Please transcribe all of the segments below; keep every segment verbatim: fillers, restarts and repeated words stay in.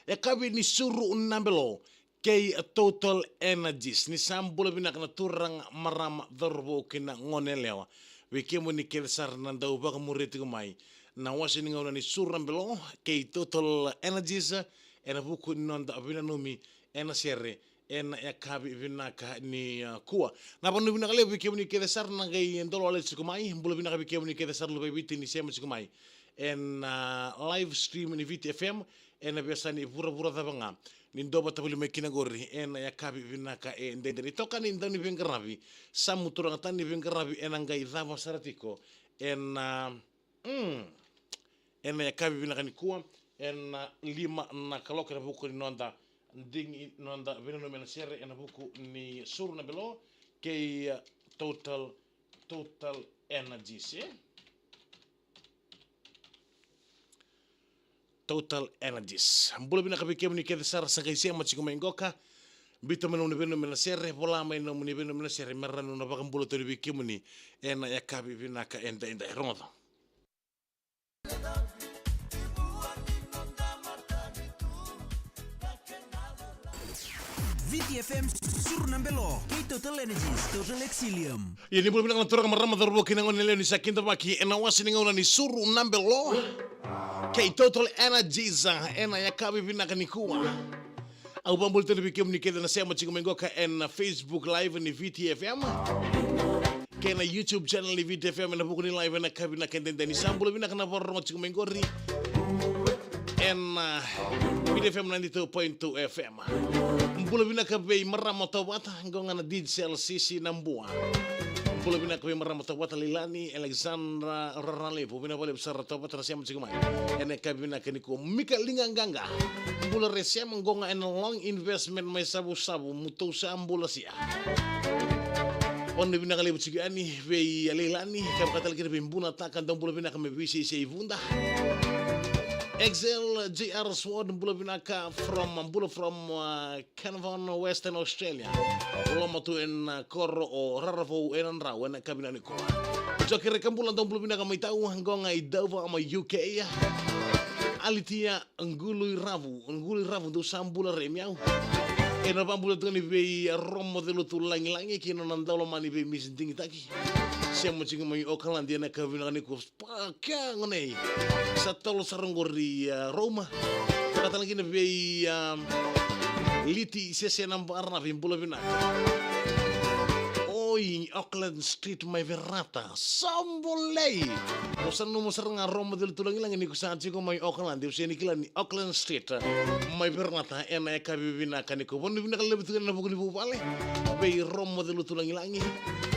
Yakavi ni suru na belo kei Total Energies. Ni sa bula vinaka na turaga, marama, cauravou kei na gone yalewa. Vei kemuni kece sara na dau vakamuria tiko mai na wase ni gauna ni suru na belo kei Total Energies, ena vuku ni noda vinanumi ena sere ena yakavi vinaka ni, ah, kua. Na vanua vinaka levu vei kemuni kece sara na qai dolele tiko mai. Bula vinaka vei kemuni kece sara luve i Viti ni sema tiko mai ena, ah, live stream ni Viti F M ena veiyasana vuravura cava ga ni dou vata voli mai kina qori ena yakavi vinaka e daidai. Ni toka ni dau ni veiqaravi, sa mu turaga tani ni veiqaravi ena qai cava sara tiko ena, ah, mm, ena yakavi vinaka ni kua, ena lima na kaloke ena vuku ni noda digi, noda vinanumi ena sere ena vuku ni suru na belo kei, ah, Total, Total Energies, eh? Total Energies. Bula vinaka vei kemuni kece sara sa qai sema tiko mai qoka. Biuta mai nomuni veivanua me na sere, vola mai nomuni veivanua me na sere, me rawa ni na vakabula toni vei kemuni ena yakavi vinaka e daidai. Rogoca. Viti F M, suru na belo kei Total Energies, Total Exilium. Ia ni bula vinaka na turaga, marama, cauravou kei na gone yalewa, ni sa kidavaki ena wase ni gauna ni suru na belo kei Total Energies, ah, ena yakavi vinaka ni kua. Au vakabula tale vei kemuni kece na sema tiko mai qoka ena Facebook Live ni Viti F M kei na YouTube channel ni Viti F M ena vuku ni live ena yakavi vinaka e daidai. Ni sa bula vinaka na vakarorogo tiko mai qori ena, ah, Viti F M ninety-two point two F M. Bula vinaka vei marama Tauvata, qo ga na D J L C C na bua. Bula vinaka vei marama Tauvata, Leilani, Alexandra Raralevu, vinaka vakalevu sara Tauvata na sema tiko mai ena yakavi vinaka ni kua. Mika Liga Qaqa, bula re sema, qo ga ena Long Investment mai Savusavu, mutou sa bula sia. Vanua vinaka levu tiko yani vei Leilani, ka vakatale kina vei Bunataka, dou bula vinaka mai Viseisei Vuda. Excel J R Sword, bula vinaka from, bula from, uh, Cairnvale, Western Australia. Loma tu ena, uh, koro o Raravou e Nadrau ena yakavi vinaka ni kua. Jokere Kabula, dou bula vinaka mai Tau, qo ga i Dauva mai U K. Alitia Quluiravu, Quluiravu, dou sa bula re mai au. Ena vakabula tu ga ni vei Romo Celutu Lagilagi kei na nona daulomani vei Miss Digitaki. Sema tiko mai Okaladi ena yakavi vinaka ni kua. Pa, kea gone. Sa tolo sara qori, ah, Roma. Vakatale kina vei, ah, Liti Sese na Baravi, bula vinaka. Oi, Auckland Street mai Verata. Sa bolei. Au sa nanuma sara ga Romo Celutu Lagilagi ni ko sa tiko mai Auckland, au sega ni kila ni Auckland Street mai Verata ena yakavi vinaka ni kua. Vanua vinaka levu tiko ena vuku ni vuvale vei Romo Celutu Lagilagi.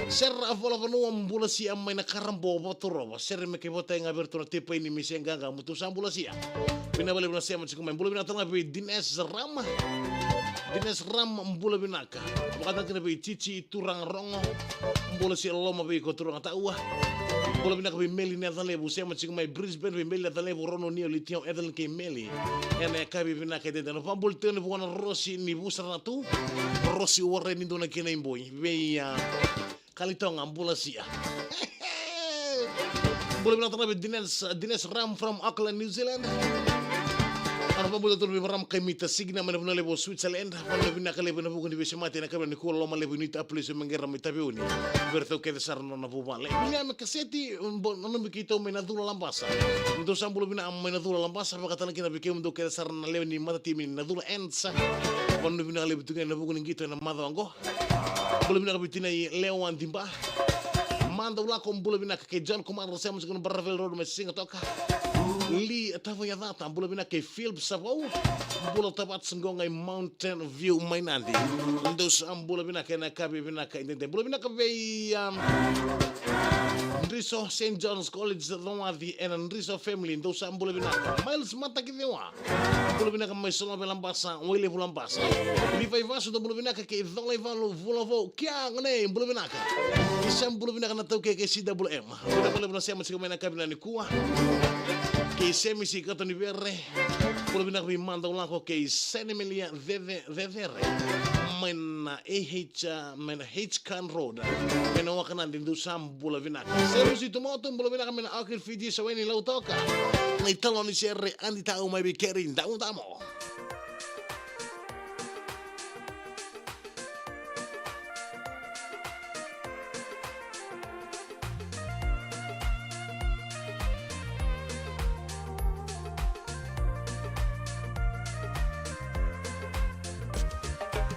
Sera Vola Vanua, bula sia mai Nakarabo, Vaturova. Sere me kei votai ga vei iratou na Tipaini, Mise Qaqa, mutou sa bula sia. Vinaka vakalevu na sema tiko mai. Bula vinaka tale ga vei Dines Rama. Dines Rama, bula vinaka. Vakatale kina vei Titi Turaga Rogo. Bula sia loma vei iko Turaga Taua. Bula vinaka vei Meli Necalevu, sema tiko mai Brisbane, vei Meli Necalevu, Rono, Nio, Litiau, Evelyn kei Meli. Ena yakavi vinaka e daidai. Na vakabula tiko yani vua na Rosi ni Vusa Ratu. Rosi Ware ni dua na kena iboi. Vei, ah, Kalitoga, bula sia. Bula vinaka tale vei Dines, Dines Ram from Auckland, New Zealand. Ana vakabula tale vei Ram Kaimita Sigina mai na vanua levu o Switzerland. Vanua vinaka levu ena vuku ni veisemati ena yakavi ni kua, loma levu i Nita Place, Maqere mai Taveuni. Vei iratou kece sara na nona vuvale. Viliame Kaseti, bo-, nanumi keitou mai Nacula, Labasa. Dou sa bula vinaka mai Nacula, Labasa, vakatale kina vei kemudou kece sara na lewe ni matatimi ni Nacula Ants. Vanua vinaka levu tu ga ena vuku ni qito ena macawa oqo. Bula vinaka vei tinai Lewa Diba. Mada Ulako, bula vinaka kei John Kumar, sema tiko na Baravel Road mai Sigatoka. Li Tavaiacata, bula vinaka kei Philip Savou. Bula Tavats, qo ga i Mountain View mai Nadi. Dou sa bula vinaka ena yakavi vinaka e daidai. Bula vinaka vei, um, Driso, Saint John's College, Cowaci, ena Driso family. Dou sa bula vinaka. Miles Mataki Cewa. Bula vinaka mai Solove, Labasa, Wailevu, Labasa. Livai Vasu, dou bula vinaka kei Colaivalu Vulavou. Kia gone, bula vinaka. Isa, bula vinaka na taukei kei C W M. Bula vinaka na sema tiko mai na yakavi vinaka nikua. Kei Semisi Katonivere. Bula vinaka vei Mada Ulako kei Senemelia Cece-, Cecere. Mai na A H, mai na H Can Road. Mai na Wakanadi, dou sa bula vinaka. Serusi Tumotu, bula vinaka mai na Auckland, Fiji, Saweni, Lautoka. Na italanoa ni sere Adi Tau mai vei Keri Damodamo.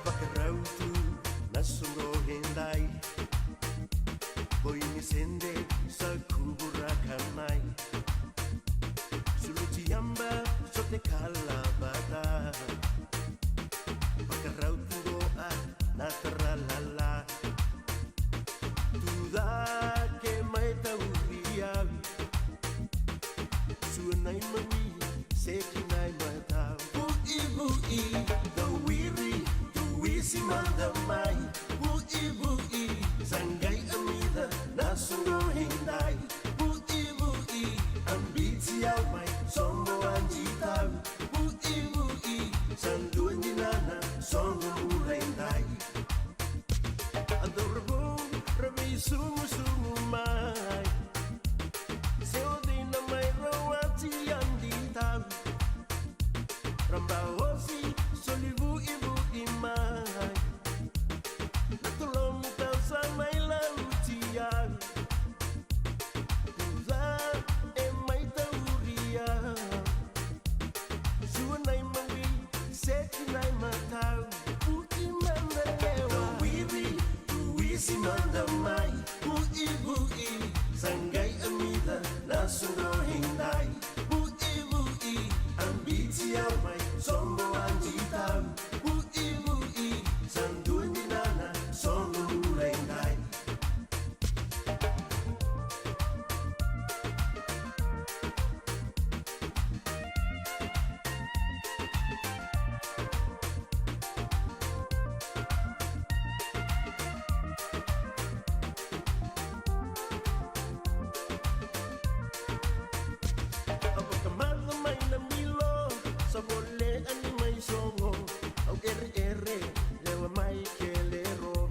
Vakarau tu na soqo edai. Koi ni sede sa kuvuraka mai. Suluti yaba sote kalavata. Vakarau tu qo a na taralala. Tu cake mai tauri au. Sua nai mawi, seki nai matau. Vuivu'i, cawiri, tuisi mada mai. Vuivu'i, sa qai amica na soqo edai. Vuivu'i, a biti au mai, soqo Adi Tau. Vuivu'i, sa dua dina na soqo bula edai. A cauravou ra veisumusumu mai. Se o cei na mai rawati Adi Tau. Ra baosi soli vuivu'i mai. Na tolomu tau sa mai lauti au. Tuca e mai tauri au. Sua nai mawi, seki nai matau. Vuki mada lewa. Tawiri, tuisi mada mai. Vuivu'i, sa qai amica na soqo edai. Vuivu'i, a biti au mai, soqo Adi Tau. Vuivu'i, sa dua dina na soqo bula edai. Au vakamata mai na milo, sa vole ani mai soqo. Au ereere, lewa mai kelero.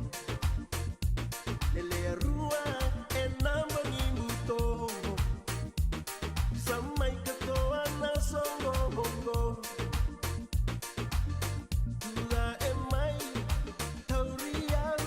Lele a rua ena bagi buto. Sa mai katoa na soqo qo. Tuca e mai tauri au.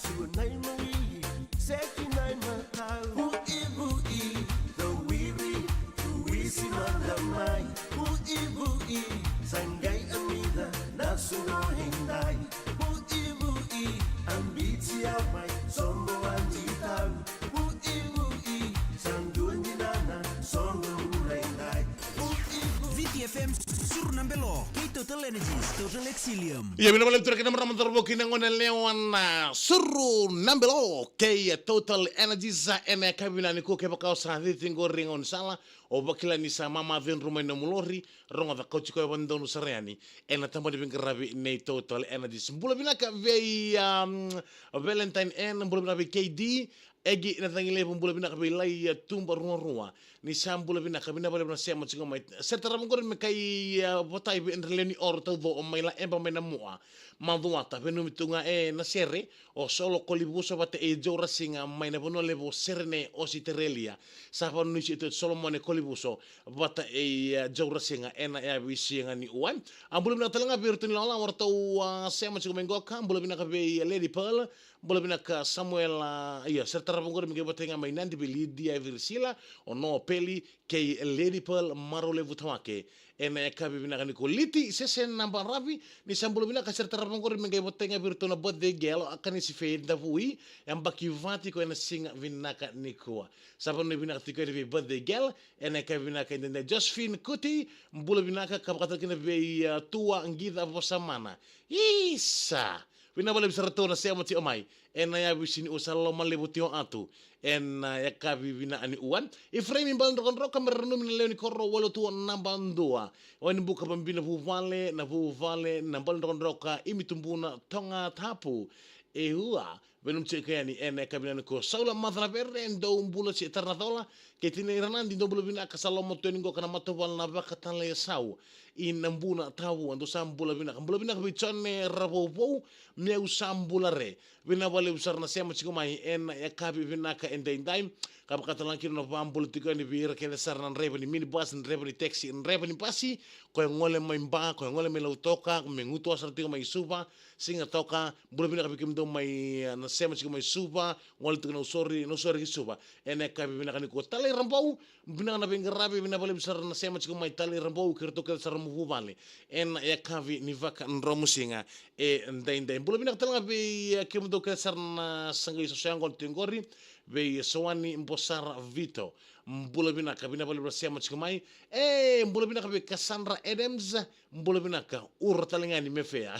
Sua nai mawi, seki nai matau. Vuivu'i, cawiri, tuisi mada mai. Vuivu'i, sa qai amica na soqo edai. Vuivu'i, a biti au mai, soqo Adi Tau. Vuivu'i, sa dua dina na soqo bula edai. Vuivu'i. Viti F M, Suru na Belo, kei Total Energies, Total Excellium. Ia, vinaka vakalevu tu na kena marama, cauravou kei na goneyalewa, na Suru na Belo kei Total Energies. Ena yakavi vinaka nikua, kevaka o sa cici qori e gaunisala, o vakila ni sa mama cudru mai na nomu lori, rogoca, kauti koya vakadodonu sara yani ena taba ni veiqaravi nei Total Energies. Bula vinaka vei, um, Valentine N, bula vinaka vei K D, Egi na cagi levu, bula vinaka vei Lai, a, Tuba Ruarua. Ni sa bula vinaka, vinaka vakalevu na sema tiko mai. Sere tarava qori me kai, a, votai vei Dra Lewe ni Oro Tauco, o mai Laeba mai na Mua. Macuata, venumi tu ga ena sere o Solo Kolivuso vata e Joe Rasiga mai na vanua levu o Serene, Ositerelia. Sa vanuinui tu o Solomone Kolivuso vata e, a, Joe Rasiga ena yavi siga ni ua. A, bula vinaka tale ga vei iratou ni lawalawa o ratou, a, sema tiko mai qoka. Bula vinaka vei, a, Lady Pearl, bula vinaka Samuela, ia, sere tarava qori me qai votai ga mai Nadi vei Lidia, Virisila, o Nopeli kei Lady Pearl, marau levu Tawake. Ena yakavi vinaka nikua, Liti Sese na Baravi, ni sa bula vinaka. Sere tarava qori me qai votai ga vei iratou na birthday girl, a, Kanisi Fei Davui, yabaki va tiko ena siga vinaka nikua. Sa vanua vinaka tiko yani vei birthday girl ena yakavi vinaka edaidai. Josephine Kuti, bula vinaka, ka vaka tale kina vei, a, Tua Qica Vosamana. Isa! Vinaka vakalevu sara tu na sema tiko mai ena yavi siga ni ua, sa loma levu tiko atu ena yakavi vinaka ni ua. Ifraimi Baledrokadroka, me ra nanumi na lewe ni koro, Walutua naba dua. Wai ni buka, Babi na vuvale, na vuvale na Baledrokadroka, Imi Tubuna, Toga Tapu. E ua, Venom Cheka yani ena yakavi vinaka nikua. Saula Macanavere, dou bula si tara na cola. Kei Tina Iranadi, dou bula vinaka, sa loma tu yani qo ka na matavuvale na Vakatalai Sau. I Nabuna Tavua, dou sa bula vinaka. Bula vinaka vei Jone Ravouvou, meu sa bula re. Vinaka vakalevu sara na sema tiko mai ena yakavi vinaka edaidai. Ka vakatalega kina na vabula tiko yani vei ira kece sara na draiva ni minibus, draiva ni taxi, draiva ni basi. Ko e gole mai Ba, ko e gole mai Lautoka, me gutuwa sara tiko mai Suva, Sigatoka, bula vinaka vei kemudou mai, eh, na sema tiko mai Suva, gole tiko Nausori, Nausori ki Suva. Ena yakavi vinaka nikua Talai Rabou, vinaka na veiqaravi, vinaka vakalevu sara na sema tiko mai Talai Rabou, kei ratou kece sara na vuvale. Ena yakavi ni vakadromusiga edaidai. Bula vinaka talega vei, eh, kemudou kece sara na sa qai sosoya gole tiko qori, vei Soani Bosara Vito. Bula vinaka, vinaka vakalevu na sema tiko mai. E, bula vinaka vei Cassandra Adams. Bula vinaka, ura talega ni Mefea.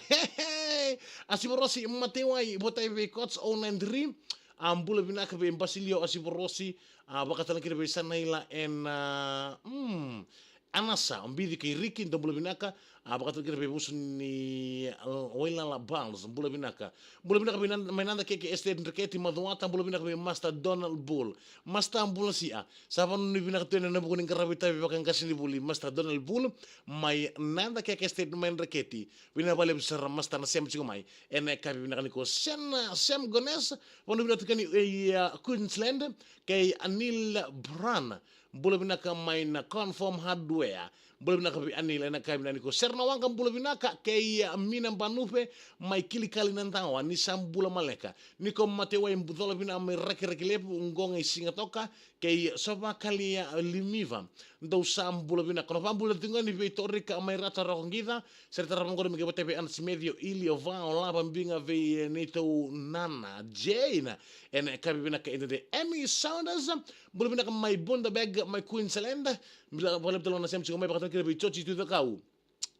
Asivarosi Matewai, votai vei Coach o nine three. A, bula vinaka vei Basilio Asivarosi, a, vakatalega kina vei Sanaila ena, mm, Anasa, Bici kei Riki, dou bula vinaka, a, vakatalega kina vei Vusu ni, a, Wailala Barnes, bula vinaka. Bula vinaka vei Nan-, mai Nada Keke Estate Dreketi Macuata, bula vinaka vei Master Donald Bull. Master bula sia, sa vanua ni vinaka tu ena vuku ni qaravi tavi vakaqasenivuli, Master Donald Bull, mai Nada Keke Estate mai Dreketi. Vinaka vakalevu sara Master na sema tiko mai. Ena yakavi vinaka nikua Sen, Sam Gones, vanua vinaka tu kani, e, a, Queensland, kei Anil Bran. Bula vinaka mai na Confirm Hardware. Bula vinaka vei Anil ena yakavi vinaka nikua. Sera na waqa bula vinaka, kei, a, Mina Banupe, mai Kilikali Nadawa, ni sa bula maleka. Niko Matewai Bucola vinaka mai Rakiraki Levu, qo ga i Sigatoka, kei Sovakalia Limiva. Dou sa bula vinaka. Ko na vabula tiko ga ni vei Torika mai Rata Rokoqica, sera tarava qori me qai vata vei Ana Simeci, o Ili, o Va, o Lava, biga vei, eh, neitou nana, Jane. Ena yakavi vinaka edaidai Emi Saunders, bula vinaka mai Bundaberg, mai Queensland. Bula vakalevu talega na sema tiko mai vakatalega kina vei George Tucakau.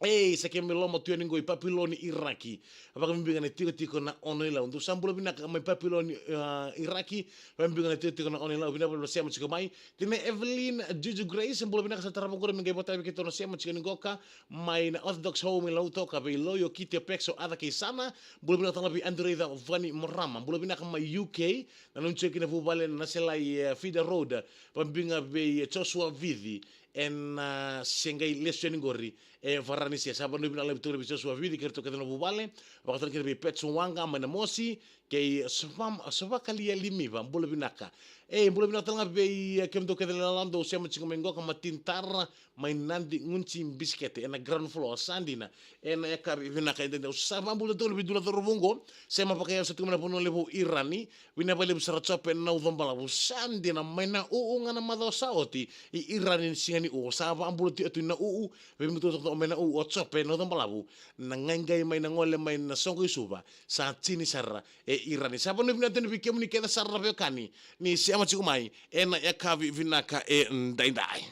Ei, sa keimami loma tu yani qo i Papiloni, Iraki. Vakabibi ga na tikotiko na Ono i Lau. Dou sa bula vinaka mai Papiloni, ah, Iraki. Vakabibi ga na tikotiko na Ono i Lau. Vinaka vakalevu na sema tiko mai. Tina Evelyn, Juju Grace, bula vinaka, sa tarava qori me qai vata vei keitou na sema tiko ni qoka. Mai na Orthodox Home i Lautoka vei Loio, Kitio, Pexo, Aca kei Sana. Bula vinaka talega vei Andrew Raica, Vani Morama. Bula vinaka mai U K. Na nunu tiko kina vuvale na Selai, eh, Feeder Road. Vakabibi ga vei, eh, Joshua Vici. Ena, ah, se qai lesu yani qori e Varanise. Sa vanua vinaka levu tu vei Joshua Vici kei ratou kece na vuvale. Vakatalega kina vei Petso Waqa mai Namosi, kei Sova-, Sovakalia Limiva, bula vinaka. E, bula vinaka talega vei, eh, kemudou kece na lala dou sema tiko mai qoka, Matin Tara mai Nadi Guci Bisikete ena ground floor, sa dina. Ena yakavi vinaka edaidai. Au sa vabula tu vei dua na cauravou qo, sema vakayalo sa tiko mai na vanua levu o Irani. Vinaka vakalevu sara Jope Naucobalavu, sa dina, mai Nauu ga na macawa sa oti i Irani ni siga ni Uu. Sa vabula tu e tu i Nauu, vei kemudou toka mai Nauu, o Jope Naucobalavu, na qaiqai mai na gole mai na soqo i Suva, sa tini sara e Irani. Sa vanua vinaka tu vei kemuni kece sara na veiwekani ni sema tiko mai ena yakavi vinaka edaidai.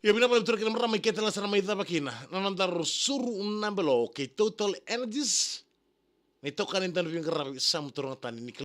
Io, vinaka vakalevu turaga kei na marama, keitou na sa na mai cava kina na noda suru na belo kei Total Energies. Ni toka ni dau veiqaravi sa muturanga tani ni